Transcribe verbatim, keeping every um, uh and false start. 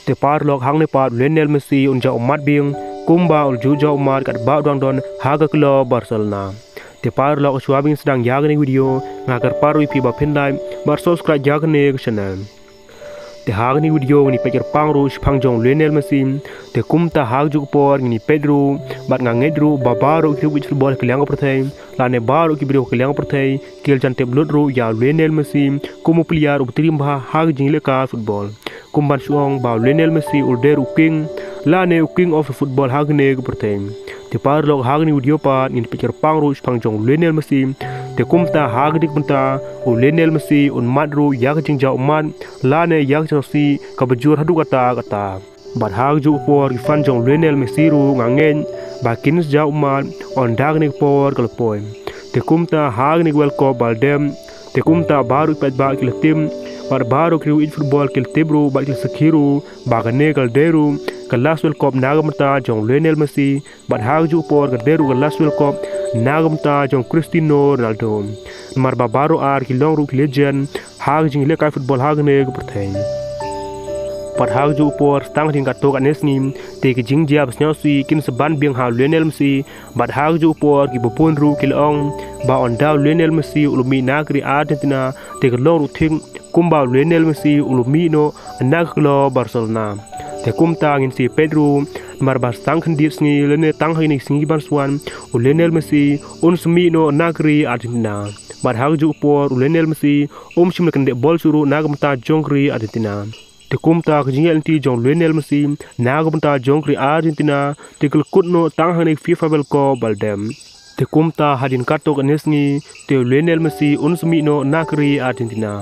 Te paralok, hangne pat u Lionel Messi un jah ummat biang kumba u la ju jah ummat katba u dang don ha ka club Barcelona. Te paralok, shuwa ba ngin sdang ïa kane ka video, nga kyrpad ruh ïa phi ba phin like bad subscribe ïa kane ka channel. Te ha kane ka video ngin ïa peit kyrpang ruh shaphang jong u Lionel Messi. Te kumta ha kajuh ka por ngin ïa peit ruh bad nga ngeit ruh ba baroh ki riew ïeit football ha ka liang ka pyrthei lane baroh ki briew ha ka liang ka pyrthei ki la jan tip lut ruh ïa u Lionel Messi kum u player uba triem bha ha ka jingïalehkai football. Kum ban shu ong ba u Lionel Messi u la dei ruh u king lane u king of football ha kane ka pyrthei. Te paralok, ha kane ka video pat ngin ïa peit kyrpang ruh shaphang jong u Lionel Messi. Te kumta ha kane ka bynta u Lionel Messi un mad ruh ïa ka jingjah ummat lane ïa ka jingsngewsih kaba jur haduh katta katta. Bad ha kajuh ka por ki fan jong u Lionel Messi ruh nga ngeit ba kin sa jah ummat ynda kane ka por ka la poi. Te kumta ha kane ka World Cup ba la dep, te kumta baroh ki paidbah ki la tip bad baroh ki riew ïeit football ki la tip ruh bad ki la sakhi ruh ba kane ka la dei ruh ka last World Cup na ka bynta jong u Lionel Messi. Bad ha kajuh ka por ka dei ruh ka last World Cup na ka bynta jong u Cristiano Ronaldo. Namar ba baroh ar ki long ruh ki legend ha ka jingïalehkai football ha kane ka pyrthei. Bad ha kajuh ka por, tang hadien katto katne sngi, te ki jingjia ba sngewsih kin sa ban biang ha u Lionel Messi. Bad ha kajuh ka por kiba bun ruh ki la ong ba ynda u Lionel Messi u la mih na ka ri Argentina, te ka long ruh thik kumba u Lionel Messi u la mih noh na ka club Barcelona. Te kumta ngin sa ïa peit ruh, namar ba tang khyndiat sngi lane tang ha kine ki sngi ban sa wan, u Lionel Messi un sa mih noh na ka ri Argentina. Bad ha kajuh ka por u Lionel Messi um shym la kyndit bol shuh ruh na ka bynta jong ka ri Argentina. Te kumta ka jingïaid lynti jong u Lionel Messi na ka bynta jong ka ri Argentina te ka la kut noh tang hangne ka FIFA World Cup ba la dep. Te kumta hadien katto katne sngi te u Lionel Messi un sa mih noh na ka ri Argentina.